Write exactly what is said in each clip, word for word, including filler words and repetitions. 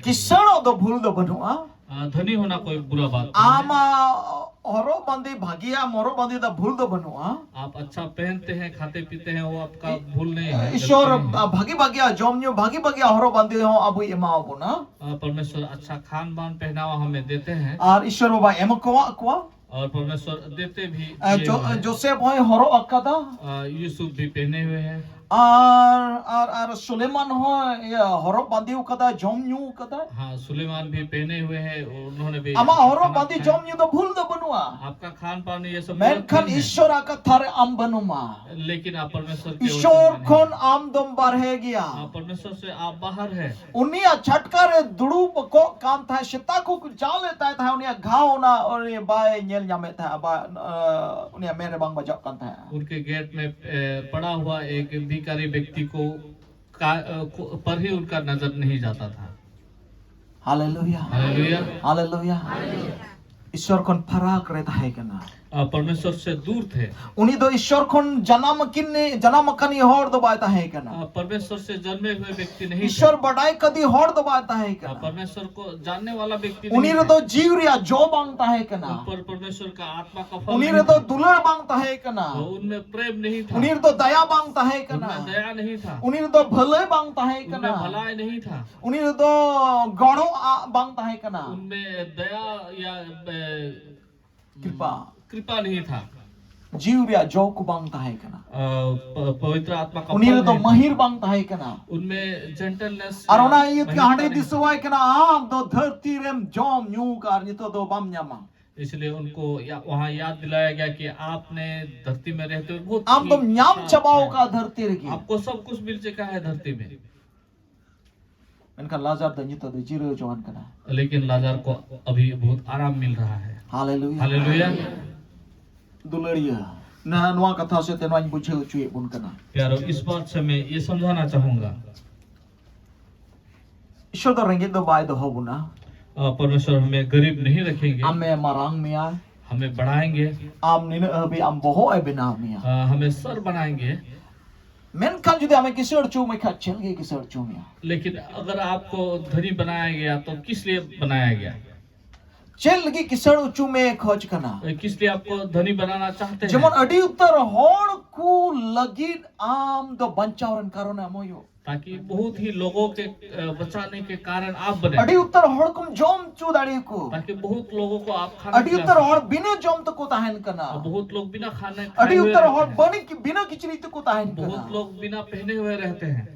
ᱠᱤᱥᱟᱹᱬᱚᱜ ᱫᱚ ᱵᱷᱩᱞ ᱫᱚ ᱵᱟᱹᱱᱩᱜᱼᱟ᱾ धनी होना कोई बुरा बात नहीं है। ᱟᱢᱟᱜ ᱦᱚᱨᱚᱜ ᱵᱟᱸᱫᱮ ᱵᱷᱟᱹᱜᱤᱭᱟ, ᱦᱚᱨᱚᱜ ᱵᱟᱸᱫᱮ ᱫᱚ ᱵᱷᱩᱞ ᱫᱚ ᱵᱟᱹᱱᱩᱜᱼᱟ᱾ आप अच्छा पहनते हैं, खाते पीते हैं, वो आपका भूल नहीं है, ईश्वर ᱵᱷᱟᱹᱜᱤ ᱵᱷᱟᱹᱜᱤᱭᱟ ᱡᱚᱢ ᱧᱩ, ᱵᱷᱟᱹᱜᱤ ᱵᱷᱟᱹᱜᱤᱭᱟ ᱦᱚᱨᱚᱜ ᱵᱟᱸᱫᱮ ᱦᱚᱸ ᱟᱵᱚᱭ ᱮᱢᱟᱣ ᱵᱚᱱᱟ᱾ परमेश्वर अच्छा खान पान पहनावा हमें देते हैं। ᱟᱨ ईश्वर ᱵᱟᱵᱟᱭ ᱮᱢ ᱠᱟᱣᱟᱜ ᱠᱚᱣᱟ᱾ और परमेश्वर देते भी। ᱡᱳᱥᱮᱯ ᱦᱚᱸᱭ ᱦᱚᱨᱚᱜ ᱟᱠᱟᱫᱟ᱾ यूसुफ भी पहने हुए हैं। ᱟᱨ ᱟᱨ ᱟᱨ ᱥᱩᱞᱮᱢᱟᱱ ᱦᱚᱸ ᱤᱭᱟᱹ ᱦᱚᱨᱚᱜ ᱵᱟᱸᱫᱮ ᱟᱠᱟᱫᱟ, ᱡᱚᱢ ᱧᱩ ᱟᱠᱟᱫᱟ᱾ हाँ, सुलेमान भी पहने हुए हैं, उन्होंने भी ᱟᱢᱟᱜ ᱦᱚᱨᱚᱜ ᱵᱟᱸᱫᱮ ᱡᱚᱢ ᱧᱩ ᱫᱚ ᱵᱷᱩᱞ ᱫᱚ ᱵᱟᱹᱱᱩᱜᱼᱟ᱾ आपका खान पान ये सब ᱢᱮᱱᱠᱷᱟᱱ ईश्वर ᱟᱜ ᱠᱟᱛᱷᱟ ᱨᱮ ᱟᱢ ᱵᱟᱹᱱᱩᱢᱟ। लेकिन आप परमेश्वर के ईश्वर ᱠᱷᱚᱱ ᱟᱢ ᱫᱚᱢ ᱵᱟᱨᱦᱮ ᱜᱮᱭᱟ। परमेश्वर से आप बाहर है। ᱩᱱᱤᱭᱟᱜ ᱪᱷᱟᱴᱠᱟ ᱨᱮ ᱫᱩᱲᱩᱵ ᱠᱚᱜ ᱠᱟᱱ ᱛᱟᱦᱮᱸ, ᱥᱮᱛᱟ ᱠᱚ ᱡᱟᱞᱮᱫ ᱛᱟᱭ ᱛᱟᱦᱮᱸ, ᱩᱱᱤᱭᱟᱜ ᱜᱷᱟᱣ ᱚᱱᱟ ᱩᱱᱤ ᱵᱟᱭ ᱧᱮᱞ ᱧᱟᱢᱮᱫ ᱛᱟᱦᱮᱸ, ᱵᱟ-, ᱩᱱᱤᱭᱟᱜ ᱢᱮᱫ ᱨᱮ ᱵᱟᱝ ᱵᱟᱡᱟᱜ ᱠᱟᱱ ᱛᱟᱦᱮᱸ। उनके गेट में पड़ा हुआ एक भिखारी व्यक्ति को का, पर ही उनका नजर नहीं जाता था। हालेलुया। हालेलुया। हालेलुया। ईश्वर ᱠᱷᱚᱱ ᱯᱷᱟᱨᱟᱠ ᱨᱮ ᱛᱟᱦᱮᱸ ᱠᱟᱱᱟ। परमेश्वर से दूर थे। ᱩᱱᱤ ᱫᱚ ईश्वर ᱠᱷᱚᱱ ᱡᱟᱱᱟᱢ ᱟᱹᱠᱤᱱ ᱡᱟᱱᱟᱢ ᱟᱠᱟᱱᱤᱡ ᱦᱚᱲ ᱫᱚ ᱵᱟᱭ ᱛᱟᱦᱮᱸ ᱠᱟᱱᱟ। परमेश्वर से जन्मे हुए व्यक्ति नहीं ईश्वर ᱵᱟᱰᱟᱭ ᱠᱟᱫᱤ ᱦᱚᱲ ᱫᱚ ᱵᱟᱭ ᱛᱟᱦᱮᱸ ᱠᱟᱱᱟ। परमेश्वर को जानने वाला व्यक्ति नहीं। ᱩᱱᱤ ᱨᱮᱫᱚ ᱡᱤᱣᱤ ᱨᱮᱭᱟᱜ ᱡᱚ ᱵᱟᱝ ᱛᱟᱦᱮᱸ ᱠᱟᱱᱟ। पर परमेश्वर का आत्मा का फल ᱩᱱᱤ ᱨᱮᱫᱚ ᱫᱩᱞᱟᱹᱲ ᱵᱟᱝ ᱛᱟᱦᱮᱸ ᱠᱟᱱᱟ। उनमें प्रेम नहीं था। ᱩᱱᱤ ᱨᱮᱫᱚ ᱫᱟᱭᱟ ᱵᱟᱝ ᱛᱟᱦᱮᱸ ᱠᱟᱱᱟ। उनमें दया नहीं था। ᱩᱱᱤ ᱨᱮᱫᱚ ᱵᱷᱟᱹᱞᱟᱹᱭ ᱵᱟᱝ ᱛᱟᱦᱮᱸ ᱠᱟᱱᱟ। उनमें भलाई नहीं था। ᱩᱱᱤ ᱨᱮᱫᱚ ᱜᱚᱲᱚ ᱵᱟᱝ ᱛᱟᱦᱮᱸ ᱠᱟᱱᱟ। उनमें दया या कृपा। कृपा नहीं था। ᱡᱤᱣᱤ ᱨᱮᱭᱟᱜ ᱡᱚ ᱠᱚ ᱵᱟᱝ ᱛᱟᱦᱮᱸ ᱠᱟᱱᱟ। पवित्र आत्मा का ᱩᱱᱤ ᱨᱮᱫᱚ ᱢᱟᱹᱦᱤᱨ ᱵᱟᱝ ᱛᱟᱦᱮᱸ ᱠᱟᱱᱟ। उनमें जेंटलनेस ᱟᱨ ᱚᱱᱟ ᱤᱭᱟᱹᱛᱮ ᱦᱟᱸᱰᱮ ᱫᱤᱥᱟᱹᱣᱟᱭ ᱠᱟᱱᱟ, ᱟᱢ ᱫᱚ ᱫᱷᱟᱹᱨᱛᱤ ᱨᱮᱢ ᱡᱚᱢ ᱧᱩ ᱟᱨ ᱱᱤᱛᱚᱜ ᱫᱚ ᱵᱟᱢ ᱧᱟᱢᱟ। इसलिए उनको या, वहां याद दिलाया गया कि आपने धरती में रहते हुए बहुत ᱟᱢ ᱫᱚᱢ ᱧᱟᱢ ᱪᱟᱵᱟᱣ ᱟᱠᱟᱫ ᱫᱷᱟᱹᱨᱛᱤ ᱨᱮᱜᱮ। आपको सब कुछ मिल चुका है धरती में। ᱢᱮᱱᱠᱷᱟᱱ ᱞᱟᱡᱟᱨ ᱫᱚ ᱱᱤᱛᱚᱜ ᱫᱚ ᱡᱤᱨᱟᱹᱣ ᱡᱚᱣᱟᱱ ᱠᱟᱱᱟ। लेकिन लाजर को अभी बहुत आराम मिल रहा है। हालेलुया। हालेलुया। ᱫᱩᱞᱟᱹᱲᱤᱭᱟᱹ, ᱱᱚᱣᱟ ᱠᱟᱛᱷᱟ ᱥᱮᱫ ᱛᱮ ᱱᱚᱣᱟᱧ ᱵᱩᱡᱷᱟᱹᱣ ᱦᱚᱪᱚᱭᱮᱫ ᱵᱚᱱ ᱠᱟᱱᱟ। प्यारो, इस बात से मैं ये समझाना चाहूंगा। ईश्वर ᱫᱚ ᱨᱮᱸᱜᱮᱡ ᱫᱚ ᱵᱟᱭ ᱫᱚᱦᱚ ᱵᱚᱱᱟ। परमेश्वर हमें गरीब नहीं रखेंगे। ᱟᱢᱮ ᱢᱟᱨᱟᱝ ᱢᱮᱭᱟ। हमें बढ़ाएंगे। ᱟᱢ ᱱᱤᱱᱟᱹᱜ ᱦᱟᱹᱵᱤᱡ ᱟᱢ ᱵᱚᱦᱚᱜ ᱮ ᱵᱮᱱᱟᱣ ᱢᱮᱭᱟ। हमें सर बनाएंगे। ᱢᱮᱱᱠᱷᱟᱱ ᱡᱩᱫᱤ ᱟᱢᱮ ᱠᱤᱥᱟᱹᱬ ᱦᱚᱪᱚ ᱢᱮ ᱠᱷᱟᱱ, ᱪᱮᱫ ᱞᱟᱹᱜᱤᱫ ᱠᱤᱥᱟᱹᱬ ᱦᱚᱪᱚ ᱢᱮᱭᱟ? लेकिन अगर आपको धनी बनाया गया तो किस लिए बनाया गया? ᱪᱮᱫ ᱞᱟᱹᱜᱤᱫ ᱠᱤᱥᱟᱹᱬ ᱦᱚᱪᱚ ᱢᱮ ᱠᱷᱚᱡᱽ ᱠᱟᱱᱟ? किस लिए आपको धनी बनाना चाहते ᱡᱮᱢᱚᱱ हैं? ᱟᱹᱰᱤ ᱩᱛᱟᱹᱨ ᱦᱚᱲ ᱠᱚ ᱞᱟᱹᱜᱤᱫ ᱟᱢ ᱫᱚ ᱵᱟᱧᱪᱟᱣ ᱨᱮᱱ ᱠᱟᱨᱚᱱ ᱮᱢ ᱦᱩᱭᱩᱜ᱾ ताकि बहुत ही लोगों के अ, बचाने के कारण आप बने, ᱟᱹᱰᱤ ᱩᱛᱟᱹᱨ ᱦᱚᱲ ᱠᱚᱢ ᱡᱚᱢ ᱦᱚᱪᱚ ᱫᱟᱲᱮᱭᱟᱠᱚ᱾ ताकि बहुत लोगों को आप खाना ᱟᱹᱰᱤ खिला ᱩᱛᱟᱹᱨ ᱦᱚᱲ सकें। ᱵᱤᱱᱟᱹ ᱡᱚᱢ ᱛᱮᱠᱚ ᱛᱟᱦᱮᱱ ᱠᱟᱱᱟ᱾ और बहुत लोग बिना खाने ᱟᱹᱰᱤ खाए हुए ᱩᱛᱟᱹᱨ ᱦᱚᱲ रहते हैं। ᱵᱟᱹᱱᱤ ᱵᱤᱱᱟᱹ ᱠᱤᱪᱨᱤᱡ ᱛᱮᱠᱚ ᱛᱟᱦᱮᱱ ᱠᱟᱱᱟ᱾ बहुत लोग बिना पहने हुए रहते हैं।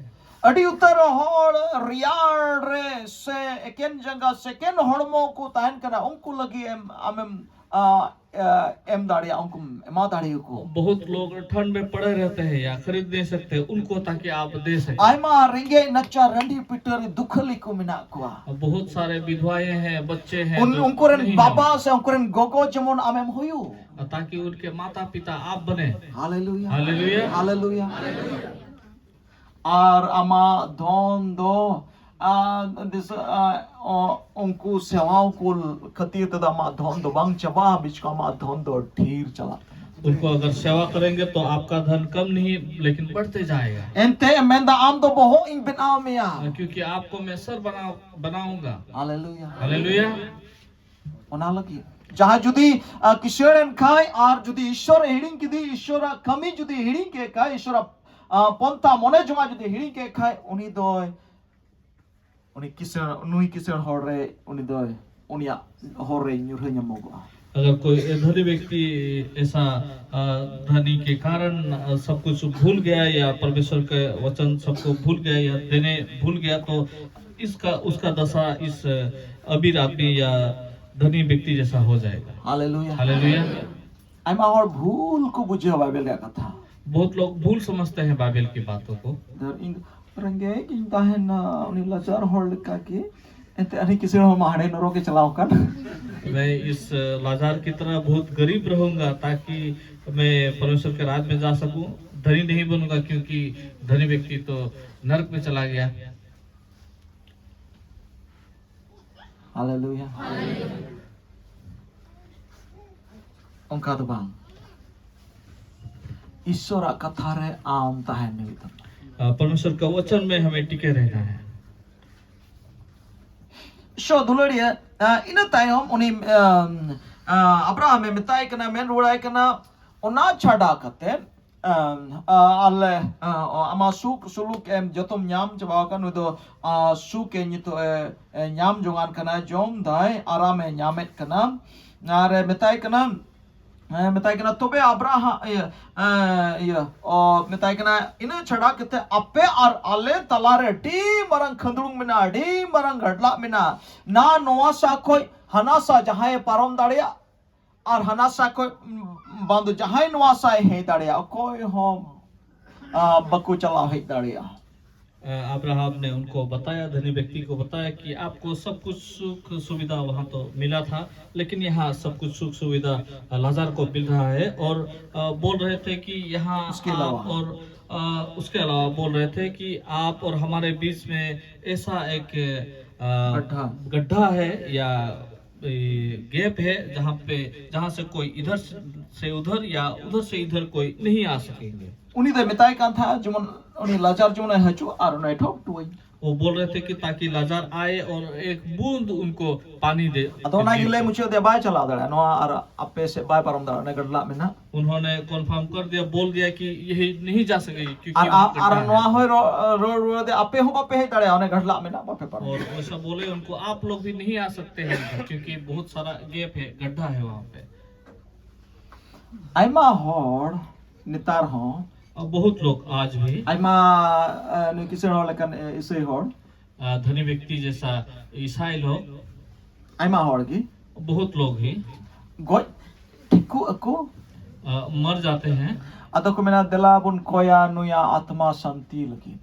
ᱟᱹᱰᱤ ᱩᱛᱟᱹᱨ ᱦᱚᱲ ᱨᱮᱭᱟᱲ ᱨᱮ ᱥᱮ ᱮᱠᱮᱱ ᱡᱟᱸᱜᱟ ᱥᱮ ᱮᱠᱮᱱ ᱦᱚᱲᱢᱚ ᱠᱚ ᱛᱟᱦᱮᱱ ᱠᱟᱱᱟ᱾ ᱩᱱᱠᱩ ᱞᱟᱹᱜᱤᱫ ᱮᱢ ᱟᱢᱮᱢ ᱟ, ᱟ, ᱮᱢ ᱫᱟᱲᱮᱭᱟᱜᱼᱟ, ᱩᱱᱠᱩᱢ ᱮᱢᱟ ᱫᱟᱲᱮᱭᱟᱠᱚ᱾ बहुत लोग ठंड में पड़े रहते हैं या खरीद नहीं सकते, उनको ताकि आप दे सकें। ᱟᱭᱢᱟ ᱨᱮᱸᱜᱮᱡ ᱱᱟᱪᱟᱨ ᱨᱟᱺᱰᱤ ᱯᱤᱴᱟᱹᱨᱤ ᱫᱩᱠᱷᱟᱹᱞᱤ ᱠᱚ ᱢᱮᱱᱟᱜ ᱠᱚᱣᱟ᱾ बहुत सारे विधवाएं हैं, बच्चे हैं, ᱩᱱ जो ᱩᱱᱠᱩ ᱨᱮᱱ नहीं ᱵᱟᱵᱟ हैं। ᱥᱮ ᱩᱱᱠᱩ ᱨᱮᱱ ᱜᱚᱜᱚ ᱡᱮᱢᱚᱱ ᱟᱢᱮᱢ ᱦᱩᱭᱩᱜ᱾ ताकि उनके माता पिता आप बने। ᱦᱟᱞᱮᱞᱩᱭᱟ᱾ ᱦᱟᱞᱮᱞᱩᱭᱟ᱾ ᱦᱟᱞᱮᱞᱩᱭᱟ᱾ ᱟᱨ ᱟᱢᱟᱜ ᱫᱷᱚᱱ ᱫᱚ ᱟ, ᱫᱤᱥᱟᱹ, ᱟ, ᱚ, ᱩᱱᱠᱩ ᱥᱮᱣᱟᱣ ᱠᱚ ᱠᱷᱟᱹᱛᱤᱨ ᱛᱮᱫᱚ ᱟᱢᱟᱜ ᱫᱷᱚᱱ ᱫᱚ ᱵᱟᱝ ᱪᱟᱵᱟᱜᱼᱟ, ᱵᱤᱪᱠᱚ ᱟᱢᱟᱜ ᱫᱷᱚᱱ ᱫᱚ ᱰᱷᱮᱨ ᱪᱟᱞᱟᱜ ᱠᱟᱱᱟ᱾ उनको अगर सेवा करेंगे तो आपका धन कम नहीं, लेकिन बढ़ते जाएगा। ᱮᱱᱛᱮ ᱢᱮᱱᱫᱟ, ᱟᱢ ᱫᱚ ᱵᱚᱦᱚᱜ ᱤᱧ ᱵᱮᱱᱟᱣ ᱢᱮᱭᱟ᱾ क्योंकि आपको मैं सर बना बनाऊंगा। ᱦᱟᱞᱮᱞᱩᱭᱟ᱾ ᱦᱟᱞᱮᱞᱩᱭᱟ᱾ ᱚᱱᱟ ᱞᱟᱹᱜᱤᱫ ᱡᱟᱦᱟᱸᱭ ᱡᱩᱫᱤ ᱟ, ᱠᱤᱥᱟᱹᱬ ᱮᱱ ᱠᱷᱟᱭ ᱟᱨ ᱡᱩᱫᱤ ᱤᱥᱚᱨ ᱮ ᱦᱤᱲᱤᱧ ᱠᱮᱫᱮ, ᱤᱥᱚᱨᱟᱜ ᱠᱟᱹᱢᱤ ᱡᱩᱫᱤ ᱦᱤᱲᱤᱧ ᱠᱮᱫ ᱠᱷᱟᱭ, ᱤᱥᱚᱨᱟᱜ ᱟ, ᱯᱚᱱᱛᱷᱟ ᱢᱚᱱᱮ ᱡᱚᱝᱟ ᱡᱩᱫᱤ ᱦᱤᱲᱤᱧ ᱠᱮᱫ ᱠᱷᱟᱭ, ᱩᱱᱤ ᱫᱚᱭ ᱩᱱᱤ ᱠᱤᱥᱟᱹᱬ ᱱᱩᱭ ᱠᱤᱥᱟᱹᱬ ᱦᱚᱲ ᱨᱮ ᱩᱱᱤ ᱫᱚᱭ ᱩᱱᱤᱭᱟᱜ ᱦᱚᱨ ᱨᱮ ᱧᱩᱨᱦᱟᱹ ᱧᱟᱢᱚᱜᱚᱜᱼᱟ᱾ अगर कोई धनी व्यक्ति ऐसा अ, धनी के कारण अ, सब कुछ भूल गया या परमेश्वर का वचन सबको भूल गया या देने भूल गया, तो इसका उसका दशा इस अ, अमीर आदमी या धनी व्यक्ति जैसा हो जाएगा। ᱦᱟᱞᱮᱞᱩᱭᱟ᱾ हालेलुया। ᱟᱭᱢᱟ ᱦᱚᱲ ᱵᱷᱩᱞ ᱠᱚ ᱵᱩᱡᱷᱟᱹᱣᱟ ᱵᱟᱭᱵᱮᱞ ᱨᱮᱭᱟᱜ ᱠᱟᱛᱷᱟ᱾ बहुत लोग भूल समझते हैं बाइबल की बातों को। ᱫᱷᱚᱨ ᱤᱧ ᱨᱮᱸᱜᱮᱡ ᱤᱧ ᱛᱟᱦᱮᱱᱟ ᱩᱱᱤ ᱞᱟᱪᱟᱨ ᱦᱚᱲ ᱞᱮᱠᱟ ᱜᱮ, ᱮᱱᱛᱮ ᱟᱹᱰᱤ ᱠᱤᱥᱟᱹᱬ ᱦᱚᱲ ᱢᱟ ᱦᱟᱸᱰᱮ ᱱᱚᱨᱚᱠᱮ ᱪᱟᱞᱟᱣ ᱟᱠᱟᱱ᱾ मैं इस अ, लाजार की तरह बहुत गरीब रहूंगा ताकि मैं परमेश्वर के राज में जा सकूं। धनी नहीं बनूंगा क्योंकि धनी व्यक्ति तो नरक में चला गया। ᱦᱟᱞᱮᱞᱩᱭᱟ᱾ ᱚᱱᱠᱟ ᱫᱚ ᱵᱟᱝ᱾ ᱤᱥᱥᱚᱨᱟᱜ ᱠᱟᱛᱷᱟ ᱨᱮ ᱟᱢ ᱛᱟᱦᱮᱱ ᱦᱩᱭᱩᱜ ᱛᱟᱢᱟ᱾ परमेश्वर का वचन में हमें टिके रहना है। ᱥᱚ ᱫᱩᱞᱟᱹᱲᱤᱭᱟᱹ, ᱤᱱᱟᱹ ᱛᱟᱭᱚᱢ ᱩᱱᱤ ᱟᱵᱨᱟᱦᱟᱢᱮ ᱢᱮᱛᱟᱭ ᱠᱟᱱᱟ, ᱢᱮᱱ ᱨᱩᱣᱟᱹᱲᱟᱭ ᱠᱟᱱᱟ, ᱚᱱᱟ ᱪᱷᱟᱰᱟ ᱠᱟᱛᱮ ᱟᱞᱮ ᱟᱢᱟᱜ ᱥᱩᱠ ᱥᱩᱞᱩᱠ ᱮᱢ ᱡᱚᱛᱚᱢ ᱧᱟᱢ ᱪᱟᱵᱟ ᱟᱠᱟᱫ, ᱱᱩᱭ ᱫᱚ ᱥᱩᱠ ᱮ ᱱᱤᱛᱚᱜ ᱮ ᱧᱟᱢ ᱡᱚᱝᱟᱱ ᱠᱟᱱᱟ, ᱡᱚᱢ ᱫᱟᱭ, ᱟᱨᱟᱢ ᱮ ᱧᱟᱢᱮᱫ ᱠᱟᱱᱟ᱾ ᱟᱨ ᱮ ᱢᱮᱛᱟᱭ ᱠᱟᱱᱟ, ᱦᱮᱸ, ᱢᱮᱛᱟᱭ ᱠᱟᱱᱟ, ᱛᱚᱵᱮ ᱟᱵᱨᱟᱦᱟᱢ, ᱤᱭᱟᱹ, ᱮᱸ, ᱤᱭᱟᱹ, ᱚ, ᱢᱮᱛᱟᱭ ᱠᱟᱱᱟ, ᱤᱱᱟᱹ ᱪᱷᱟᱰᱟ ᱠᱟᱛᱮ ᱟᱯᱮ ᱟᱨ ᱟᱞᱮ ᱛᱟᱞᱟᱨᱮ ᱟᱹᱰᱤ ᱢᱟᱨᱟᱝ ᱠᱷᱟᱹᱸᱫᱽᱲᱩᱝ ᱢᱮᱱᱟᱜᱼᱟ, ᱟᱹᱰᱤ ᱢᱟᱨᱟᱝ ᱜᱟᱰᱞᱟᱜ ᱢᱮᱱᱟᱜᱼᱟ᱾ ᱱᱟ ᱱᱚᱣᱟ ᱥᱟ ᱠᱷᱚᱡ ᱦᱟᱱᱟ ᱥᱟ ᱡᱟᱦᱟᱸᱭᱮ ᱯᱟᱨᱚᱢ ᱫᱟᱲᱮᱭᱟᱜ, ᱟᱨ ᱦᱟᱱᱟ ᱥᱟ ᱠᱷᱚᱡ, ᱩᱸ, ᱵᱟᱝ ᱫᱚ ᱡᱟᱦᱟᱸᱭ ᱱᱚᱣᱟ ᱥᱟᱭ ᱦᱮᱡ ᱫᱟᱲᱮᱭᱟᱜ, ᱚᱠᱚᱭ ᱦᱚᱸ, ᱟ, ᱵᱟᱠᱚ ᱪᱟᱞᱟᱣ ᱦᱮᱡ ᱫᱟᱲᱮᱭᱟᱜᱼᱟ᱾ अ, अब्राहम ने उनको बताया, धनी व्यक्ति को बताया कि आपको सब कुछ सुख सुविधा वहाँ तो मिला था, लेकिन यहाँ सब कुछ सुख सुविधा लाज़र को मिल रहा है। और, अ, बोल रहे थे कि यहाँ उसके आप अलावा। और, अ, उसके अलावा बोल रहे थे कि आप और हमारे बीच में ऐसा एक, अ, गड्ढा। गड्ढा है या ये गैप है, जहाँ पे, जहाँ से कोई इधर से, से उधर या उधर से इधर कोई नहीं आ सकेंगे। ᱩᱱᱤ ᱫᱚᱭ ᱢᱮᱛᱟᱭ ᱠᱟᱱ ᱛᱟᱦᱮᱸᱫ, ᱡᱮᱢᱚᱱ ᱩᱱᱤ ᱞᱟᱡᱟᱨ ᱡᱮᱢᱚᱱ ᱮ ᱦᱤᱡᱩᱜ ᱟᱨ ᱚᱱᱟᱭ ᱴᱷᱚᱯ ᱦᱚᱴᱚᱣᱟᱹᱧ᱾ वो बोल रहे थे कि ताकि लाजर आए और एक बूंद उनको पानी दे, ᱟᱫᱚ ᱚᱱᱟ ᱜᱮ ᱞᱟᱹᱭ ᱢᱩᱪᱟᱹᱫ ᱫᱮ, ᱵᱟᱭ ᱪᱟᱞᱟᱣ ᱫᱟᱲᱮᱭᱟᱜᱼᱟ, ᱱᱚᱣᱟ ᱟᱨ ᱟᱯᱮ ᱥᱮᱫ ᱵᱟᱭ ᱯᱟᱨᱚᱢ ᱫᱟᱲᱮᱭᱟᱜᱼᱟ, ᱚᱱᱟ ᱜᱟᱰᱞᱟᱜ ᱢᱮᱱᱟᱜ᱾ उन्होंने कन्फर्म कर दिया, बोल दिया कि यही नहीं जा सकेगी क्योंकि ᱟᱨ, ᱟᱨ ᱱᱚᱣᱟ ᱦᱚᱸᱭ ᱨᱚᱲ, ᱨᱚᱲ ᱨᱩᱣᱟᱹᱲ ᱫᱮ, ᱟᱯᱮ ᱦᱚᱸ ᱵᱟᱯᱮ ᱦᱮᱡ ᱫᱟᱲᱮᱭᱟᱜᱼᱟ, ᱚᱱᱮ ᱜᱟᱰᱞᱟᱜ ᱢᱮᱱᱟᱜ, ᱵᱟᱯᱮ ᱯᱟᱨᱚᱢ᱾ और वैसा बोले उनको, आप लोग भी नहीं आ सकते हैं इधर, क्योंकि बहुत सारा गैप है, गड्ढा है वहाँ पे। ᱟᱭᱢᱟ ᱦᱚᱲ ᱱᱮᱛᱟᱨ ᱦᱚᱸ, और बहुत लोग आज भी, ᱟᱭᱢᱟ, ᱮ, ᱱᱩᱭ ᱠᱤᱥᱟᱹᱬ ᱦᱚᱲ ᱞᱮᱠᱟᱱ, ᱮ, ᱤᱥᱟᱹᱭ ᱦᱚᱲ, ᱟ, धनी व्यक्ति जैसा ईसाई लोग, ᱟᱭᱢᱟ ᱦᱚᱲ ᱜᱮ, बहुत लोग ही, ᱜᱚᱡ ᱴᱷᱤᱠᱚᱜ ᱟᱠᱚ, ᱟ, मर जाते हैं। ᱟᱫᱚ ᱠᱚ ᱢᱮᱱᱟ, ᱫᱮᱞᱟ ᱵᱚᱱ ᱠᱚᱭᱟ ᱱᱩᱭᱟᱜ ᱟᱛᱢᱟ ᱥᱟᱱᱛᱤ ᱞᱟᱹᱜᱤᱫ।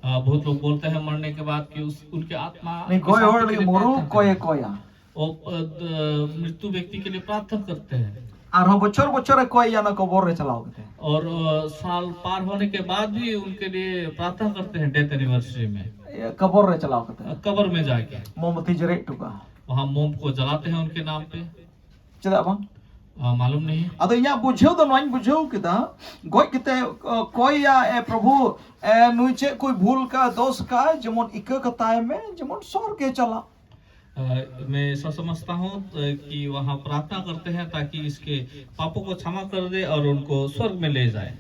ᱟ, बहुत लोग बोलते हैं मरने के बाद कि उस, उनके आत्मा ᱱᱩᱭ ᱜᱚᱡ ᱦᱚᱲ ᱞᱟᱹᱜᱤᱫ ᱢᱩᱨᱩ ᱠᱚᱭᱮ ᱠᱚᱭᱟ। वो, अ, द-, मृत्यु व्यक्ति के लिए प्रार्थना करते हैं। ᱟᱨᱦᱚᱸ ᱵᱚᱪᱷᱚᱨ ᱵᱚᱪᱷᱚᱨ ᱮ ᱠᱚᱭᱮᱭᱟ ᱚᱱᱟ ᱠᱚᱵᱚᱨ ᱨᱮ ᱪᱟᱞᱟᱣ ᱠᱟᱛᱮ। और, अ, साल पार होने के बाद भी उनके लिए प्रार्थना करते हैं डेथ एनिवर्सरी में। ᱤᱭᱟᱹ, ᱠᱚᱵᱚᱨ ᱨᱮ ᱪᱟᱞᱟᱣ ᱠᱟᱛᱮ। अ, कब्र में जाके। ᱢᱳᱢᱵᱟᱛᱤ ᱡᱮᱨᱮᱫ ᱦᱚᱴᱚ ᱠᱟᱜᱼᱟ। वहाँ मोम को जलाते हैं उनके नाम पे। ᱪᱮᱫᱟᱜ ᱵᱟᱝ? ᱟᱫᱚ ᱤᱧᱟᱹᱜ ᱵᱩᱡᱷᱟᱹᱣ ᱫᱚ ᱱᱚᱣᱟᱧ ᱵᱩᱡᱷᱟᱹᱣ ᱠᱮᱫᱟ, ᱜᱚᱡ ᱠᱟᱛᱮ ᱠᱚᱭᱟ, ᱮ ᱯᱨᱚᱵᱷᱩ, ᱮ, ᱱᱩᱭ ᱪᱮᱫ ᱠᱚᱭ ᱵᱷᱩᱞ ᱠᱟᱜᱼᱟ, ᱫᱳᱥ ᱠᱟᱜᱼᱟ, ᱡᱮᱢᱚᱱ ᱤᱠᱟᱹ ᱠᱟᱛᱟᱭ ᱢᱮ, ᱡᱮᱢᱚᱱ ᱥᱚᱨᱜᱮ ᱪᱟᱞᱟᱜ᱾ मैं ऐसा समझता हूँ कि वहाँ प्रार्थना करते हैं ताकि इसके पापों को क्षमा कर दे और उनको स्वर्ग में ले जाए।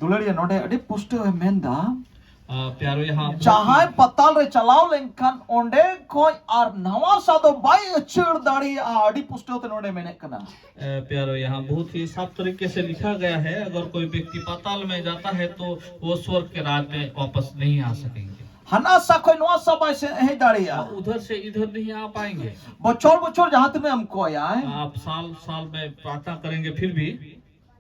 ᱫᱩᱞᱟᱹᱲᱤᱭᱟᱹ, ᱱᱚᱰᱮ ᱟᱹᱰᱤ ᱯᱩᱥᱴᱟᱹᱣ ᱮ ᱢᱮᱱᱫᱟ, ᱯᱭᱟᱨᱚ, यहाँ ᱡᱟᱦᱟᱸᱭ ᱯᱟᱛᱟᱞ ᱨᱮ ᱪᱟᱞᱟᱣ ᱞᱮᱱᱠᱷᱟᱱ ᱚᱸᱰᱮ ᱠᱷᱚᱱ ᱟᱨ ᱱᱟᱣᱟ ᱥᱟ ᱫᱚ ᱵᱟᱭ ᱟᱹᱪᱟᱹᱲ ᱫᱟᱲᱮᱭᱟᱜᱼᱟ᱾ ᱟᱹᱰᱤ ᱯᱩᱥᱴᱟᱹᱣ ᱛᱮ ᱱᱚᱰᱮ ᱢᱮᱱᱮᱫ ᱠᱟᱱᱟ᱾ प्यारो, यहाँ बहुत ही साफ तरीके से लिखा गया है, अगर कोई व्यक्ति पाताल में जाता है तो वो स्वर्ग के राज में वापस नहीं आ सकेंगे। ᱦᱟᱱᱟ ᱥᱟ ᱠᱷᱚᱱ ᱱᱚᱣᱟ ᱥᱟ ᱵᱟᱭ ᱥᱮ- ᱦᱮᱡ ᱫᱟᱲᱮᱭᱟᱜᱼᱟ᱾ उधर से इधर नहीं आ पाएंगे। ᱵᱚᱪᱷᱚᱨ ᱵᱚᱪᱷᱚᱨ ᱡᱟᱦᱟᱸ ᱛᱤᱱᱟᱹᱜ ᱮᱢ ᱠᱚᱭᱟ, आप साल साल में प्रार्थना करेंगे फिर भी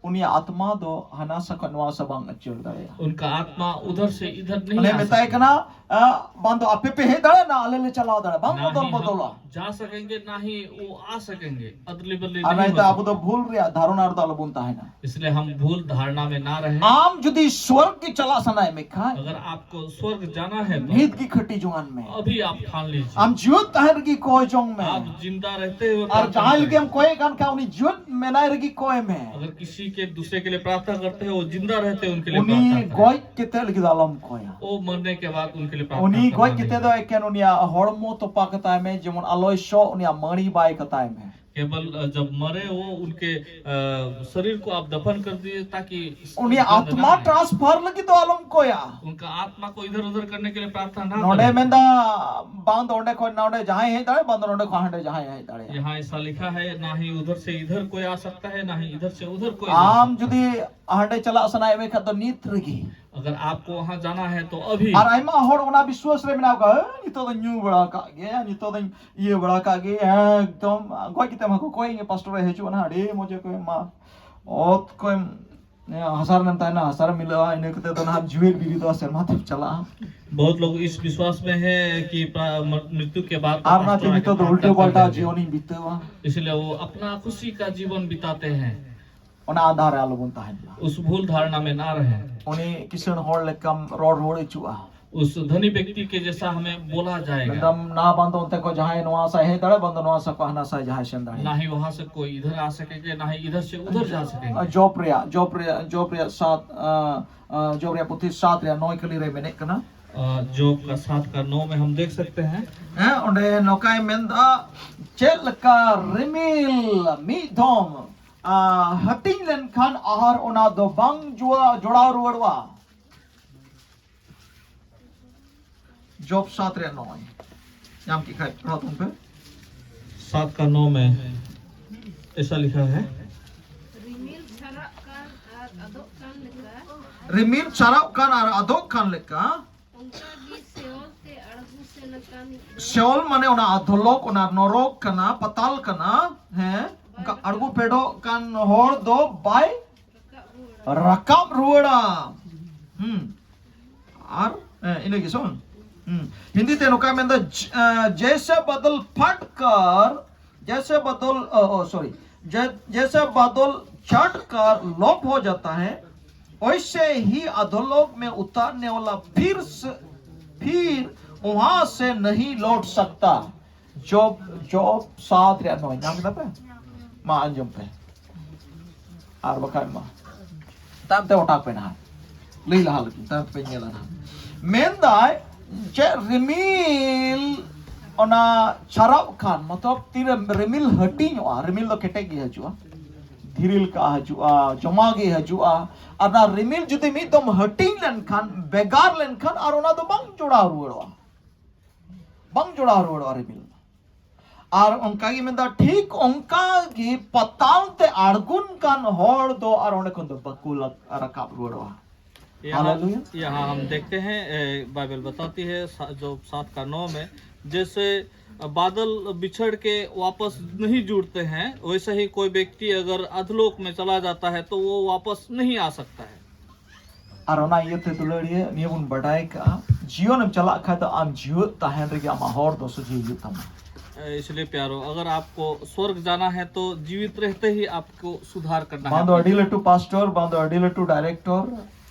ᱩᱱᱤᱭᱟᱜ ᱟᱛᱢᱟ ᱫᱚ ᱦᱟᱱᱟ ᱥᱟ ᱠᱷᱚᱱ ᱱᱚᱣᱟ ᱥᱟ ᱵᱟᱝ ᱟᱹᱪᱟᱹᱲ ᱫᱟᱲᱮᱭᱟᱜᱼᱟ᱾ उनका आत्मा उधर से इधर नहीं ᱚᱱᱮ आ ᱢᱮᱛᱟᱭ सकेगा। ᱠᱟᱱᱟ, ᱟ, ᱵᱟᱝ ᱫᱚ ᱟᱯᱮ ᱯᱮ ᱦᱮᱡ ᱫᱟᱲᱮᱭᱟᱜᱼᱟ, ᱟᱞᱮ ᱞᱮ ᱪᱟᱞᱟᱣ ᱫᱟᱲᱮᱭᱟᱜᱼᱟ, ᱵᱟᱝ ना ᱵᱚᱫᱚᱞ ही ᱵᱚᱫᱚᱞᱟ᱾ हम जा सकेंगे, ना ही वो आ सकेंगे, अदली बदली ᱟᱨ नहीं ᱱᱤᱛᱚᱜ हो ᱟᱵᱚ ᱫᱚ ᱵᱷᱩᱞ ᱨᱮᱭᱟᱜ ᱫᱷᱟᱨᱚᱱᱟ ᱨᱮᱫᱚ ᱟᱞᱚᱵᱚᱱ ᱛᱟᱦᱮᱱᱟ᱾ सकते। इसलिए हम भूल धारणा में ना रहें। ᱟᱢ ᱡᱩᱫᱤ ᱥᱣᱚᱨᱜ ᱜᱮ ᱪᱟᱞᱟᱜ ᱥᱟᱱᱟᱭᱮᱫ ᱢᱮ ᱠᱷᱟᱱ, अगर आपको स्वर्ग जाना है तो ᱱᱤᱛ ᱜᱮ ᱠᱷᱟᱹᱴᱤ ᱡᱚᱝᱟᱱ ᱢᱮ᱾ अभी आप ठान लीजिए। ᱟᱢ ᱡᱤᱣᱮᱫ ᱛᱟᱦᱮᱱ ᱨᱮᱜᱮ ᱠᱚᱭ ᱡᱚᱝ ᱢᱮ᱾ आप जिंदा रहते हुए ᱟᱨ प्रार्थना ᱡᱟᱦᱟᱸᱭ करें। ᱞᱟᱹᱜᱤᱫ ᱮᱢ ᱠᱚᱭᱮᱫ ᱠᱟᱱ ᱠᱷᱟᱱ, ᱩᱱᱤ ᱡᱤᱣᱮᱫ ᱢᱮᱱᱟᱭ ᱨᱮᱜᱮ ᱠᱚᱭ ᱢᱮ᱾ अगर किसी के दूसरे के लिए प्रार्थना करते हैं, वो जिंदा रहते हैं, उनके लिए ᱩᱱᱤ प्रार्थना करें। ᱜᱚᱡ ᱠᱟᱛᱮ ᱞᱟᱹᱜᱤᱫ ᱫᱚ ᱟᱞᱚᱢ ᱠᱚᱭᱟ᱾ वो मरने के बाद उनके लिए प्रार्थना ᱩᱱᱤ करना ᱜᱚᱡ नहीं। ᱠᱟᱛᱮ ᱫᱚ ᱮᱠᱮᱱ ᱩᱱᱤᱭᱟᱜ ᱦᱚᱲᱢᱚ ᱛᱚᱯᱟ ᱠᱟᱛᱟᱭ ᱢᱮ, ᱡᱮᱢᱚᱱ ᱟᱞᱚᱭ ᱥᱚᱜ, ᱩᱱᱤᱭᱟᱜ ᱢᱟᱹᱲᱤ ᱵᱟᱭ ᱠᱟᱛᱟᱭ ᱢᱮ᱾ केवल अ, जब मरे वो उनके अ, शरीर को आप दफन कर दिए ताकि ᱩᱱᱤᱭᱟᱜ गंध ना ᱟᱛᱢᱟ आए। ᱴᱨᱟᱱᱥᱯᱷᱟᱨ ᱞᱟᱹᱜᱤᱫ ᱫᱚ ᱟᱞᱚᱢ ᱠᱚᱭᱟ᱾ उनका आत्मा को इधर उधर करने के लिए प्रार्थना ना ᱱᱚᱰᱮ करें। ᱢᱮᱱᱫᱟ, ᱵᱟᱝ ᱫᱚ ᱚᱸᱰᱮ ᱠᱷᱚᱱ ᱱᱚᱰᱮ ᱡᱟᱦᱟᱸᱭ ᱦᱮᱡ ᱫᱟᱲᱮᱭᱟᱜᱼᱟ, ᱵᱟᱝ ᱫᱚ ᱱᱚᱰᱮ ᱠᱷᱚᱱ ᱦᱟᱸᱰᱮ ᱡᱟᱦᱟᱸᱭ ᱦᱮᱡ ᱫᱟᱲᱮᱭᱟᱜᱼᱟ᱾ यहाँ ऐसा लिखा है, ना ही उधर से इधर कोई आ सकता है, ना ही इधर से उधर कोई जा ᱟᱢ सकता ᱡᱩᱫᱤ ᱦᱟᱸᱰᱮ ᱪᱟᱞᱟᱜ ᱥᱟᱱᱟᱭᱮᱫ ᱢᱮ ᱠᱷᱟᱱ ᱫᱚ ᱱᱤᱛ ᱨᱮᱜᱮ᱾ है। अगर आपको वहां जाना है तो अभी। ᱟᱨ ᱟᱭᱢᱟ ᱦᱚᱲ ᱚᱱᱟ ᱵᱤᱥᱣᱟᱥ ᱨᱮ ᱢᱮᱱᱟᱜ ᱠᱚᱣᱟ, "ᱦᱮᱸ, ᱱᱤᱛᱚᱜ ᱫᱚᱧ ᱧᱩ ᱵᱟᱲᱟ ᱟᱠᱟᱫ ᱜᱮᱭᱟ, ᱱᱤᱛᱚᱜ ᱫᱚᱧ ᱤᱭᱟᱹ ᱵᱟᱲᱟ ᱟᱠᱟᱫ ᱜᱮᱭᱟ, ᱮᱠᱫᱚᱢ ᱜᱚᱡ ᱠᱟᱛᱮ ᱦᱚᱸᱠᱚ ᱠᱚᱭ ᱤᱧᱟ, ᱯᱟᱥᱴᱚᱨ ᱮ ᱦᱤᱡᱩᱜᱼᱟ ᱱᱟᱦᱟᱜ, ᱟᱹᱰᱤ ᱢᱚᱡᱽ ᱮ ᱠᱚᱭ ᱢᱟ, ᱚᱛ ᱠᱚᱭ ᱦᱟᱥᱟ ᱨᱮᱢ ᱛᱟᱦᱮᱱᱟ, ᱦᱟᱥᱟ ᱨᱮᱢ ᱢᱤᱞᱟᱹᱜᱼᱟ, ᱤᱱᱟᱹ ᱠᱟᱛᱮ ᱫᱚ ᱱᱟᱦᱟᱜ ᱡᱤᱣᱮᱫ ᱵᱤᱨᱤᱫᱚᱜᱼᱟ, ᱥᱮᱨᱢᱟ ᱛᱮᱢ ᱪᱟᱞᱟᱜᱼᱟ᱾" बहुत लोग इस विश्वास में है कि प्रा- मृत्यु के बाद ᱟᱨ ᱚᱱᱟᱛᱮ pastor आके ᱱᱤᱛᱚᱜ ᱫᱚ प्रार्थना ᱩᱞᱴᱟᱹ करते ᱯᱟᱞᱴᱟ हैं। ᱡᱤᱭᱚᱱᱤᱧ ᱵᱤᱛᱟᱹᱣᱟ᱾ इसलिए वो अपना खुशी का जीवन बिताते हैं। ᱚᱱᱟ ᱟᱸᱫᱷᱟ ᱨᱮ ᱟᱞᱚᱵᱚᱱ ᱛᱟᱦᱮᱱ ᱢᱟ᱾ उस भूल धारणा में ना रहें। ᱩᱱᱤ ᱠᱤᱥᱟᱹᱬ ᱦᱚᱲ ᱞᱮᱠᱟᱢ ᱨᱚᱲ ᱨᱩᱣᱟᱹᱲ ᱦᱚᱪᱚᱜᱼᱟ᱾ उस धनी व्यक्ति के जैसा हमें बोला जाएगा। ᱢᱮᱱᱫᱟᱢ ᱱᱟ ᱵᱟᱝ ᱫᱚ ᱚᱱᱛᱮ ᱠᱷᱚᱱ ᱡᱟᱦᱟᱸᱭ ᱱᱚᱣᱟ ᱥᱟᱭ ᱦᱮᱡ ᱫᱟᱲᱮᱭᱟᱜᱼᱟ, ᱵᱟᱝ ᱫᱚ ᱱᱚᱣᱟ ᱥᱟ ᱠᱷᱚᱱ ᱦᱟᱱᱟ ᱥᱟᱭ ᱡᱟᱦᱟᱸᱭ ᱥᱮᱱ ᱫᱟᱲᱮᱭᱟᱜᱼᱟ᱾ ना ही वहां से कोई इधर आ सकेंगे, ना ही इधर से उधर जा सकेंगे। ᱡᱚᱵ ᱨᱮᱭᱟᱜ ᱡᱚᱵ ᱨᱮᱭᱟᱜ ᱡᱚᱵ ᱨᱮᱭᱟᱜ ᱥᱟᱛ ᱟ, ᱟ, ᱡᱚᱵ ᱨᱮᱭᱟᱜ ᱯᱩᱛᱷᱤ ᱥᱟᱛ ᱨᱮᱭᱟᱜ ᱱᱚᱭ ᱠᱟᱹᱞᱤ ᱨᱮ ᱢᱮᱱᱮᱫ ᱠᱟᱱᱟ᱾ अ, जोब का सात का नौ में हम देख सकते हैं। ᱦᱮᱸ, ᱚᱸᱰᱮ ᱱᱚᱝᱠᱟᱭ ᱢᱮᱱᱫᱟ, ᱪᱮᱫ ᱞᱮᱠᱟ ᱨᱤᱢᱤᱞ ᱢᱤᱫ ᱫᱷᱚᱢ ᱟ, ᱦᱟᱹᱴᱤᱧ ᱞᱮᱱᱠᱷᱟᱱ ᱟᱨ ᱚᱱᱟ ᱫᱚ ᱵᱟᱝ ᱡᱩᱣᱟ- ᱡᱚᱲᱟᱣ ᱨᱩᱣᱟᱹᱲᱚᱜᱼᱟ᱾ ᱡᱚᱵ ᱥᱟᱛ ᱨᱮᱭᱟᱜ ᱱᱚᱭ᱾ ᱧᱟᱢ ᱠᱮᱫ ᱠᱷᱟᱡ ᱯᱟᱲᱦᱟᱣ ᱛᱟᱵᱚᱱ ᱯᱮ᱾ सात का नौ में ऐसा लिखा है। ᱨᱤᱢᱤᱞ ᱪᱷᱟᱨᱟᱜ ᱠᱟᱱ ᱟᱨ ᱟᱫᱚᱜ ᱠᱟᱱ ᱞᱮᱠᱟ, ᱨᱤᱢᱤᱞ ᱪᱷᱟᱨᱟᱜ ᱠᱟᱱ ᱟᱨ ᱟᱫᱚᱜ ᱠᱟᱱ ᱞᱮᱠᱟ᱾ ᱚᱱᱠᱟ ᱜᱮ ᱥᱮᱭᱚᱞ ᱛᱮ ᱟᱬᱜᱚ ᱥᱮᱱ ᱟᱠᱟᱱ ᱥᱮᱭᱚᱞ ᱢᱟᱱᱮ ᱚᱱᱟ ᱟᱫᱷᱚᱞᱚᱠ, ᱚᱱᱟ ᱱᱚᱨᱚᱠ ᱠᱟᱱᱟ, ᱯᱟᱛᱟᱞ ᱠᱟᱱᱟ᱾ ᱦᱮᱸ, ᱚᱱᱠᱟ ᱟᱬᱜᱚ ᱯᱷᱮᱰᱚᱜ ᱠᱟᱱ ᱦᱚᱲ ᱫᱚ ᱵᱟᱭ ᱨᱟᱠᱟᱵ ᱨᱩᱣᱟᱹᱲᱟ᱾ ᱨᱟᱠᱟᱵ ᱨᱩᱣᱟᱹᱲᱟ᱾ ᱦᱩᱸ᱾ ᱟᱨ ᱦᱮᱸ, ᱤᱱᱟᱹᱜᱮ ᱥᱮ ᱵᱟᱝ? ᱦᱩᱸ᱾ ᱦᱤᱱᱫᱤ ᱛᱮ ᱱᱚᱝᱠᱟ ᱢᱮᱱᱫᱟ, ᱡ- ᱟ, जैसे बादल फट कर, जैसे बादल, ओ, ओ, सॉरी, जै- जैसे बादल झट कर लोप हो जाता है, वैसे ही अधोलोक में उतारने वाला फिर से, फिर वहां से नहीं लौट सकता। ᱡᱚᱵ ᱡᱚᱵ ᱥᱟᱛ ᱨᱮᱭᱟᱜ ᱱᱚᱭ᱾ ᱧᱟᱢ ᱠᱮᱫᱟ ᱯᱮ? ᱢᱟ ᱟᱸᱡᱚᱢ ᱯᱮ, ᱟᱨ ᱵᱟᱠᱷᱟᱱ ᱢᱟ ᱛᱟᱭᱚᱢ ᱛᱮ ᱚᱴᱟᱜ ᱯᱮ ᱱᱟᱦᱟᱜ᱾ ᱞᱟᱹᱭ ᱞᱟᱦᱟ ᱞᱟᱹᱜᱤᱫ ᱛᱟᱭᱚᱢ ᱛᱮᱯᱮ ᱧᱮᱞᱟ ᱱᱟᱦᱟᱜ᱾ ᱢᱮᱱᱫᱟᱭ ᱪᱮᱫ ᱨᱤᱢᱤᱞ ᱚᱱᱟ ᱪᱷᱟᱨᱟᱣ ᱠᱷᱟᱱ, ᱢᱚᱛᱞᱚᱵ ᱛᱤᱨᱮ ᱨᱤᱢᱤᱞ ᱦᱟᱹᱴᱤᱧᱚᱜᱼᱟ, ᱨᱤᱢᱤᱞ ᱫᱚ ᱠᱮᱴᱮᱡ ᱜᱮ ᱦᱤᱡᱩᱜᱼᱟ, ᱫᱷᱤᱨᱤ ᱞᱮᱠᱟ ᱦᱤᱡᱩᱜᱼᱟ, ᱡᱚᱢᱟ ᱜᱮ ᱦᱤᱡᱩᱜᱼᱟ᱾ ᱟᱨ ᱚᱱᱟ ᱨᱤᱢᱤᱞ ᱡᱩᱫᱤ ᱢᱤᱫ ᱫᱚᱢ ᱦᱟᱹᱴᱤᱧ ᱞᱮᱱᱠᱷᱟᱱ, ᱵᱷᱮᱜᱟᱨ ᱞᱮᱱᱠᱷᱟᱱ, ᱟᱨ ᱚᱱᱟ ᱫᱚ ᱵᱟᱝ ᱡᱚᱲᱟᱣ ᱨᱩᱣᱟᱹᱲᱚᱜᱼᱟ, ᱵᱟᱝ ᱡᱚᱲᱟᱣ ᱨᱩᱣᱟᱹᱲᱚᱜᱼᱟ ᱨᱤᱢᱤᱞ᱾ ᱟᱨ ᱚᱱᱠᱟ ᱜᱮ ᱢᱮᱱᱫᱟ, ᱴᱷᱤᱠ ᱚᱱᱠᱟ ᱜᱮ ᱯᱟᱛᱟᱞ ᱛᱮ ᱟᱬᱜᱚᱱ ᱠᱟᱱ ᱦᱚᱲ ᱫᱚ ᱟᱨ ᱚᱸᱰᱮ ᱠᱷᱚᱱ ᱫᱚ ᱵᱟᱠᱚ ᱞᱟ- ᱨᱟᱠᱟᱵ ᱨᱩᱣᱟᱹᱲᱚᱜᱼᱟ᱾ यहाँ, हालेलुया। यहाँ हम देखते हैं, ए, बाइबल बताती है सा- जो सात का नौ में, जैसे बादल बिछड़ के वापस नहीं जुड़ते हैं, वैसे ही कोई व्यक्ति अगर अधलोक में चला जाता है तो वो वापस नहीं आ सकता है। ᱟᱨ ᱚᱱᱟ ᱤᱭᱟᱹᱛᱮ ᱫᱩᱞᱟᱹᱲᱤᱭᱟᱹ, ᱱᱤᱭᱟᱹ ᱵᱚᱱ ᱵᱟᱰᱟᱭ ᱠᱟᱜᱼᱟ, ᱡᱤᱭᱚᱱ ᱮᱢ ᱪᱟᱞᱟᱜ ᱠᱷᱟᱡ ᱫᱚ ᱟᱢ ᱡᱤᱣᱮᱫ ᱛᱟᱦᱮᱱ ᱨᱮᱜᱮ ᱟᱢᱟᱜ ᱦᱚᱨ ᱫᱚ ᱥᱚᱡᱷᱮ ᱦᱩᱭᱩᱜ ᱛᱟᱢᱟ᱾ ए, इसलिए प्यारो, अगर आपको स्वर्ग जाना है तो जीवित रहते ही आपको सुधार करना ᱵᱟᱝ ᱫᱚ है। ᱟᱹᱰᱤ ᱞᱟᱹᱴᱩ ᱯᱟᱥᱴᱚᱨ, ᱵᱟᱝ ᱫᱚ ᱟᱹᱰᱤ ᱞᱟᱹᱴᱩ ᱰᱟᱭᱨᱮᱠᱴᱚᱨ,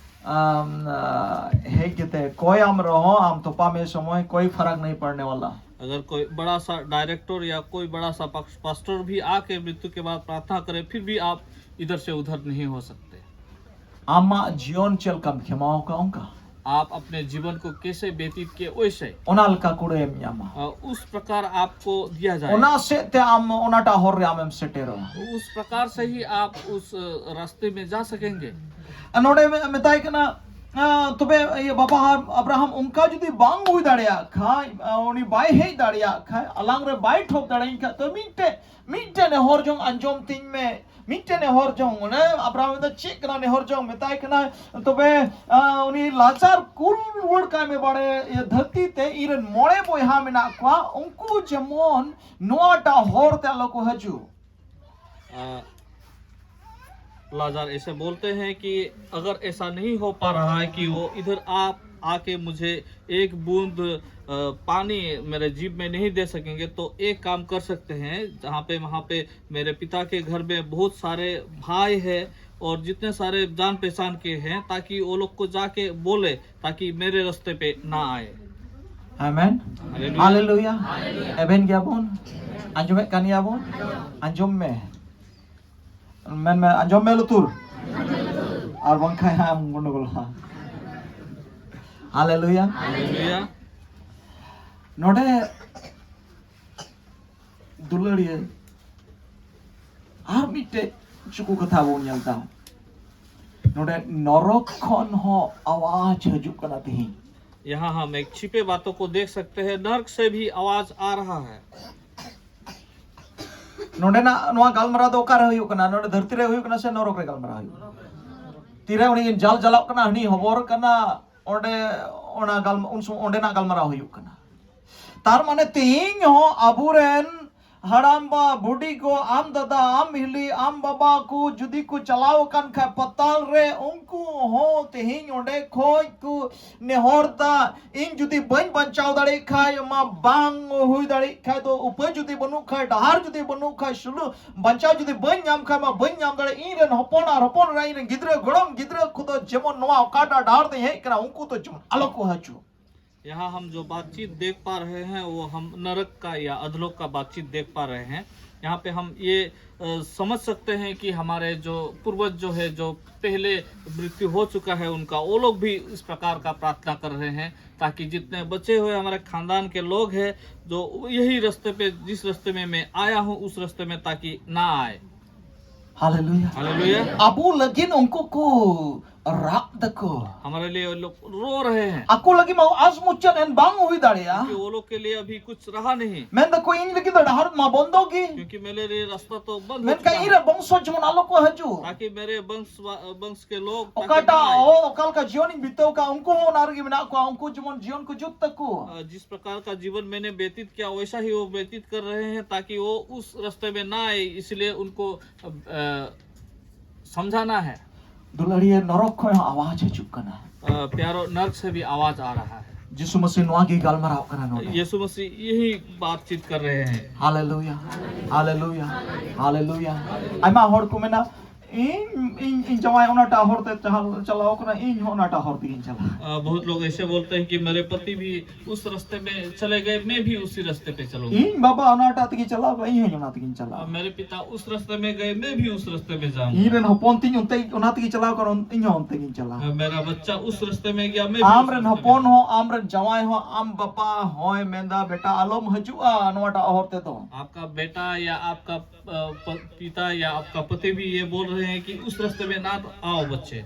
ᱟᱢ, ᱟ, ᱦᱮᱡ ᱠᱟᱛᱮ ᱠᱚᱭ ᱟᱢ ᱨᱮᱦᱚᱸ ᱟᱢ ᱛᱚᱯᱟᱢ ᱮ ᱥᱚᱢᱚᱭ ᱠᱚᱭ ᱯᱷᱟᱨᱟᱠ ᱱᱟᱦᱤ ᱯᱟᱲᱱᱮ ᱣᱟᱞᱟ᱾ अगर कोई बड़ा सा डायरेक्टर या कोई बड़ा सा पास-, पास्टर भी आके मृत्यु के बाद प्रार्थना करे, फिर भी आप इधर से उधर नहीं हो सकते। ᱟᱢᱟᱜ ᱡᱤᱭᱚᱱ ᱪᱮᱫ ᱞᱮᱠᱟᱢ ᱠᱷᱮᱢᱟᱣ ᱟᱠᱟᱫ ᱚᱱᱠᱟ᱾ आप अपने जीवन को कैसे व्यतीत किए, वैसे। ᱚᱱᱟ ᱞᱮᱠᱟ ᱠᱩᱲᱟᱹᱭᱮᱢ ᱧᱟᱢᱟ᱾ अ, उस प्रकार आपको दिया जाए। ᱚᱱᱟ ᱥᱮᱫ ᱛᱮ ᱟᱢ ᱚᱱᱟᱴᱟᱜ ᱦᱚᱨ ᱨᱮ ᱟᱢᱮᱢ ᱥᱮᱴᱮᱨᱚᱜᱼᱟ᱾ उस प्रकार से ही आप उस, अ, रास्ते में जा सकेंगे। ᱱᱚᱰᱮ ᱢᱮ-, ᱢᱮᱛᱟᱭ ᱠᱟᱱᱟ, ᱟᱸ, ᱛᱚᱵᱮ ᱤᱭᱟᱹ ᱵᱟᱵᱟ ᱟᱵᱨᱟᱦᱟᱢ ᱚᱱᱠᱟ ᱡᱩᱫᱤ ᱵᱟᱝ ᱦᱩᱭ ᱫᱟᱲᱮᱭᱟᱜ ᱠᱷᱟᱡ, ᱟᱸ, ᱩᱱᱤ ᱵᱟᱭ ᱦᱮᱡ ᱫᱟᱲᱮᱭᱟᱜ ᱠᱷᱟᱡ, ᱟᱞᱟᱝ ᱨᱮ ᱵᱟᱭ ᱴᱷᱚᱠ ᱫᱟᱲᱮᱭᱟᱹᱧ ᱠᱷᱟᱡ, ᱛᱚ ᱢᱤᱫᱴᱮᱡ, ᱢᱤᱫᱴᱮᱡ ᱱᱮᱦᱚᱨ ᱡᱚᱝ ᱟᱸᱡᱚᱢ ᱛᱤᱧ ᱢᱮ, ᱢᱤᱫᱴᱮᱡ ᱱᱮᱦᱚᱨ ᱡᱚᱝ᱾ ᱚᱱᱮ ᱟᱵᱨᱟᱦᱟᱢ ᱫᱚ ᱪᱮᱫ ᱠᱟᱱᱟ ᱱᱮᱦᱚᱨ ᱡᱚᱝ? ᱢᱮᱛᱟᱭ ᱠᱟᱱᱟ, ᱛᱚᱵᱮ, ᱟᱸ, ᱩᱱᱤ ᱞᱟᱡᱟᱨ ᱠᱩᱞ ᱨᱩᱣᱟᱹᱲ ᱠᱟᱭ ᱢᱮ ᱵᱟᱲᱮ, ᱤᱭᱟᱹ, ᱫᱷᱟᱹᱨᱛᱤ ᱛᱮ, ᱤᱧ ᱨᱮᱱ ᱢᱚᱬᱮ ᱵᱚᱭᱦᱟ ᱢᱮᱱᱟᱜ ᱠᱚᱣᱟ, ᱩᱱᱠᱩ ᱡᱮᱢᱚᱱ ᱱᱚᱣᱟᱴᱟᱜ ᱦᱚᱨ ᱛᱮ ᱟᱞᱚ ᱠᱚ ᱦᱤᱡᱩᱜ᱾ अ, लाजर ऐसे बोलते हैं कि अगर ऐसा नहीं हो पा रहा है कि वो इधर आप आके मुझे एक बूंद, अ, पानी मेरे जीभ में नहीं दे सकेंगे, तो एक काम कर सकते हैं, जहाँ पे, वहाँ पे मेरे पिता के घर में बहुत सारे भाई हैं और जितने सारे जान पहचान के हैं, ताकि वो लोग को जाके बोले, ताकि मेरे रास्ते पे ना आए। Amen. Hallelujah. Hallelujah. ᱮᱵᱷᱮᱱ ᱜᱮᱭᱟᱵᱚᱱ? ᱟᱸᱡᱚᱢᱮᱫ ᱠᱟᱱ ᱜᱮᱭᱟᱵᱚᱱ? ᱟᱸᱡᱚᱢ ᱢᱮ᱾ ᱢᱮᱱ ᱢᱮ, ᱟᱸᱡᱚᱢ ᱢᱮ ᱞᱩᱛᱩᱨ᱾ ᱟᱨ ᱵᱟᱝᱠᱷᱟᱱ ᱦᱟᱸᱜ ᱮᱢ ᱜᱚᱱᱰᱚᱜᱚᱞᱟ᱾ Hallelujah. Hallelujah. ᱱᱚᱰᱮ ᱫᱩᱞᱟᱹᱲᱤᱭᱟᱹ, ᱟᱨ ᱢᱤᱫᱴᱮᱡ ᱪᱩᱠᱩ ᱠᱟᱛᱷᱟ ᱵᱚᱱ ᱧᱮᱞ ᱫᱟ᱾ ᱱᱚᱰᱮ ᱱᱚᱨᱚᱠ ᱠᱷᱚᱱ ᱦᱚᱸ ᱟᱣᱟᱡ ᱦᱤᱡᱩᱜ ᱠᱟᱱᱟ ᱛᱮᱦᱮᱧ᱾ यहाँ हम एक छिपे बातों को देख सकते हैं, नरक से भी आवाज आ रहा है। ᱱᱚᱰᱮᱱᱟᱜ ᱱᱚᱣᱟ ᱜᱟᱞᱢᱟᱨᱟᱣ ᱫᱚ ᱚᱠᱟᱨᱮ ᱦᱩᱭᱩᱜ ᱠᱟᱱᱟ? ᱱᱚᱰᱮ ᱫᱷᱟᱹᱨᱛᱤ ᱨᱮ ᱦᱩᱭᱩᱜ ᱠᱟᱱᱟ ᱥᱮ ᱱᱚᱨᱚᱠ ᱨᱮ ᱜᱟᱞᱢᱟᱨᱟᱣ ᱦᱩᱭᱩᱜ ᱠᱟᱱᱟ? ᱛᱤᱨᱮ ᱩᱱᱤ ᱡᱟᱞ ᱪᱟᱞᱟᱜ ᱠᱟᱱᱟ, ᱦᱟᱹᱱᱤ ᱦᱚᱵᱚᱨ ᱠᱟᱱᱟ, ᱚᱸᱰᱮ ᱚᱱᱟ ᱜᱟᱞ-, ᱩᱱ ᱥᱚᱢᱚᱭ ᱚᱸᱰᱮᱱᱟᱜ ᱜᱟᱞᱢᱟᱨᱟᱣ ᱦᱩᱭᱩᱜ ᱠᱟᱱᱟ᱾ ᱛᱟᱨ ᱢᱟᱱᱮ ᱛᱮᱦᱮᱧ ᱦᱚᱸ ᱟᱵᱚᱨᱮᱱ ᱦᱟᱲᱟᱢᱵᱟ, ᱵᱩᱰᱤ ᱜᱚ, ᱟᱢ ᱫᱟᱫᱟ, ᱟᱢ ᱦᱤᱞᱤ, ᱟᱢ ᱵᱟᱵᱟ ᱠᱚ ᱡᱩᱫᱤ ᱠᱚ ᱪᱟᱞᱟᱣ ᱟᱠᱟᱱ ᱠᱷᱟᱡ ᱯᱟᱛᱟᱞ ᱨᱮ, ᱩᱱᱠᱩ ᱦᱚᱸ ᱛᱮᱦᱮᱧ ᱚᱸᱰᱮ ᱠᱷᱚᱡ ᱠᱚ ᱱᱮᱦᱚᱨ ᱫᱟ, ᱤᱧ ᱡᱩᱫᱤ ᱵᱟᱹᱧ ᱵᱟᱧᱪᱟᱣ ᱫᱟᱲᱮᱭᱟᱜ ᱠᱷᱟᱡ, ᱢᱟ ᱵᱟᱝ ᱦᱩᱭ ᱫᱟᱲᱮᱭᱟᱜ ᱠᱷᱟᱡ ᱫᱚ, ᱩᱯᱟᱹᱭ ᱡᱩᱫᱤ ᱵᱟᱹᱱᱩᱜ ᱠᱷᱟᱡ, ᱰᱟᱦᱟᱨ ᱡᱩᱫᱤ ᱵᱟᱹᱱᱩᱜ ᱠᱷᱟᱡ, ᱥᱩᱞᱩ ᱵᱟᱧᱪᱟᱣ ᱡᱩᱫᱤ ᱵᱟᱹᱧ ᱧᱟᱢ ᱠᱷᱟᱡ, ᱢᱟ ᱵᱟᱹᱧ ᱧᱟᱢ ᱫᱟᱲᱮᱭᱟᱜ, ᱤᱧ ᱨᱮᱱ ᱦᱚᱯᱚᱱ ᱟᱨ ᱦᱚᱯᱚᱱ ᱮᱨᱟ, ᱤᱧ ᱨᱮᱱ ᱜᱤᱫᱽᱨᱟᱹ, ᱜᱚᱲᱚᱢ ᱜᱤᱫᱽᱨᱟᱹ ᱠᱚᱫᱚ ᱡᱮᱢᱚᱱ ᱱᱚᱣᱟ ᱚᱠᱟᱴᱟᱜ ᱰᱟᱦᱟᱨ ᱛᱮᱧ ᱦᱮᱡ ᱠᱟᱱᱟ, ᱩᱱᱠᱩ ᱫᱚ ᱡᱮᱢᱚᱱ ᱟᱞᱚ ᱠᱚ ᱦᱤᱡᱩᱜ᱾ यहाँ हम जो बातचीत देख पा रहे हैं, वो हम नरक का या अधलोक का बातचीत देख पा रहे हैं। यहाँ पे हम ये अ, समझ सकते हैं कि हमारे जो पूर्वज जो है, जो पहले मृत्यु हो चुका है उनका, वो लोग भी इस प्रकार का प्रार्थना कर रहे हैं, ताकि जितने बचे हुए हमारे खानदान के लोग हैं, जो यही रास्ते पे, जिस रास्ते में मैं आया हूँ, उस रास्ते में ताकि ना आए। Haleluya. Haleluya. ᱟᱵᱚ ᱞᱟᱹᱜᱤᱫ ᱩᱱᱠᱩ ᱠᱚ ᱨᱟᱜ ᱫᱟᱠᱚ᱾ हमारे लिए वो लोग रो रहे हैं। ᱟᱠᱚ ᱞᱟᱹᱜᱤᱫ ᱢᱟ ᱟᱥ ᱢᱩᱪᱟᱹᱫ ᱮᱱ ᱵᱟᱝ ᱦᱩᱭ ᱫᱟᱲᱮᱭᱟᱜᱼᱟ᱾ क्योंकि वो लोग के लिए अभी कुछ रहा नहीं। ᱢᱮᱱ ᱫᱟᱠᱚ, ᱤᱧ ᱞᱟᱹᱜᱤᱫ ᱫᱚ ᱰᱟᱦᱟᱨ ᱢᱟ ᱵᱚᱱᱫᱚ ᱜᱮ᱾ क्योंकि मेरे लिए रास्ता तो बंद हो ᱢᱮᱱᱠᱷᱟᱱ चुका ᱤᱧ है। ᱨᱮᱱ ᱵᱚᱝᱥᱚ ᱡᱮᱢᱚᱱ ᱟᱞᱚ ᱠᱚ ᱦᱤᱡᱩᱜ᱾ ताकि मेरे वंश वा-, वंश के लोग ताकि ᱚᱠᱟᱴᱟᱜ, ना आए। ᱚ, ᱚᱠᱟ ᱞᱮᱠᱟ ᱡᱤᱭᱚᱱᱤᱧ ᱵᱤᱛᱟᱹᱣ ᱠᱟᱜ, ᱩᱱᱠᱩ ᱦᱚᱸ ᱚᱱᱟ ᱨᱮᱜᱮ ᱢᱮᱱᱟᱜ ᱠᱚᱣᱟ, ᱩᱱᱠᱩ ᱡᱮᱢᱚᱱ ᱡᱤᱭᱚᱱ ᱠᱚ ᱡᱩᱛ ᱛᱟᱠᱚ᱾ अ, जिस प्रकार का जीवन मैंने व्यतीत किया, वैसा ही वो व्यतीत कर रहे हैं, ताकि वो उस रास्ते में ना आए, इसलिए उनको, अ, अ, समझाना है। ᱫᱩᱞᱟᱹᱲᱤᱭᱟᱹ, ᱱᱚᱨᱚᱠ ᱠᱷᱚᱱ ᱦᱚᱸ ᱟᱣᱟᱡ ᱦᱤᱡᱩᱜ ᱠᱟᱱᱟ᱾ अ, प्यारो, नरक से भी आवाज आ रहा है। ᱡᱤᱥᱩ ᱢᱟᱹᱥᱤ ᱱᱚᱣᱟ ᱜᱮ ᱜᱟᱞᱢᱟᱨᱟᱣ ᱠᱟᱱᱟ ᱱᱚᱰᱮ᱾ यीशु मसीह यही बातचीत कर रहे हैं। Haleluya. Haleluya. Haleluya. ᱟᱭᱢᱟ ᱦᱚᱲ ᱠᱚ ᱢᱮᱱᱟ, ᱤᱧ, ᱤᱧ, ᱤᱧ ᱡᱟᱶᱟᱭ ᱚᱱᱟᱴᱟᱜ ᱦᱚᱨ ᱛᱮ ᱪᱟᱞᱟᱣ, ᱪᱟᱞᱟᱣ ᱠᱟᱱᱟ, ᱤᱧ ᱦᱚᱸ ᱚᱱᱟᱴᱟᱜ ᱦᱚᱨ ᱛᱮᱜᱤᱧ ᱪᱟᱞᱟᱜᱼᱟ᱾ अ, बहुत लोग ऐसे बोलते हैं कि मेरे पति भी उस रास्ते में चले गए, मैं भी उसी रास्ते पे चलूंगा। ᱤᱧ ᱵᱟᱵᱟ ᱚᱱᱟᱴᱟᱜ ᱛᱮᱜᱮ ᱪᱟᱞᱟᱣ ᱠᱟᱱᱟ, ᱤᱧ ᱦᱚᱸ ᱚᱱᱟ ᱛᱮᱜᱤᱧ ᱪᱟᱞᱟᱜᱼᱟ᱾ अब मेरे पिता उस रास्ते में गए, मैं भी उस रास्ते में जाऊंगा। ᱤᱧ ᱨᱮᱱ ᱦᱚᱯᱚᱱ ᱛᱤᱧ ᱚᱱᱛᱮ, ᱚᱱᱟ ᱛᱮᱜᱮ ᱪᱟᱞᱟᱣ ᱠᱟᱱᱟ, ᱤᱧ ᱦᱚᱸ ᱚᱱᱛᱮ ᱜᱤᱧ ᱪᱟᱞᱟᱜᱼᱟ᱾ अब मेरा बच्चा उस रास्ते में गया, मैं भी ᱟᱢ उस ᱨᱮᱱ रास्ते में ᱦᱚᱯᱚᱱ जाऊंगा। ᱦᱚᱸ, ᱟᱢ ᱨᱮᱱ ᱡᱟᱶᱟᱭ ᱦᱚᱸ, ᱟᱢ ᱵᱟᱵᱟ ᱦᱚᱸᱭ ᱢᱮᱱᱫᱟ, ᱵᱮᱴᱟ, ᱟᱞᱚᱢ ᱦᱤᱡᱩᱜᱼᱟ ᱱᱚᱣᱟᱴᱟᱜ ᱦᱚᱨ ᱛᱮᱫᱚ᱾ आपका बेटा या आपका, अ, प-, पिता या आपका पति भी ये बोल रहे हैं कि उस रास्ते में ना आओ बच्चे।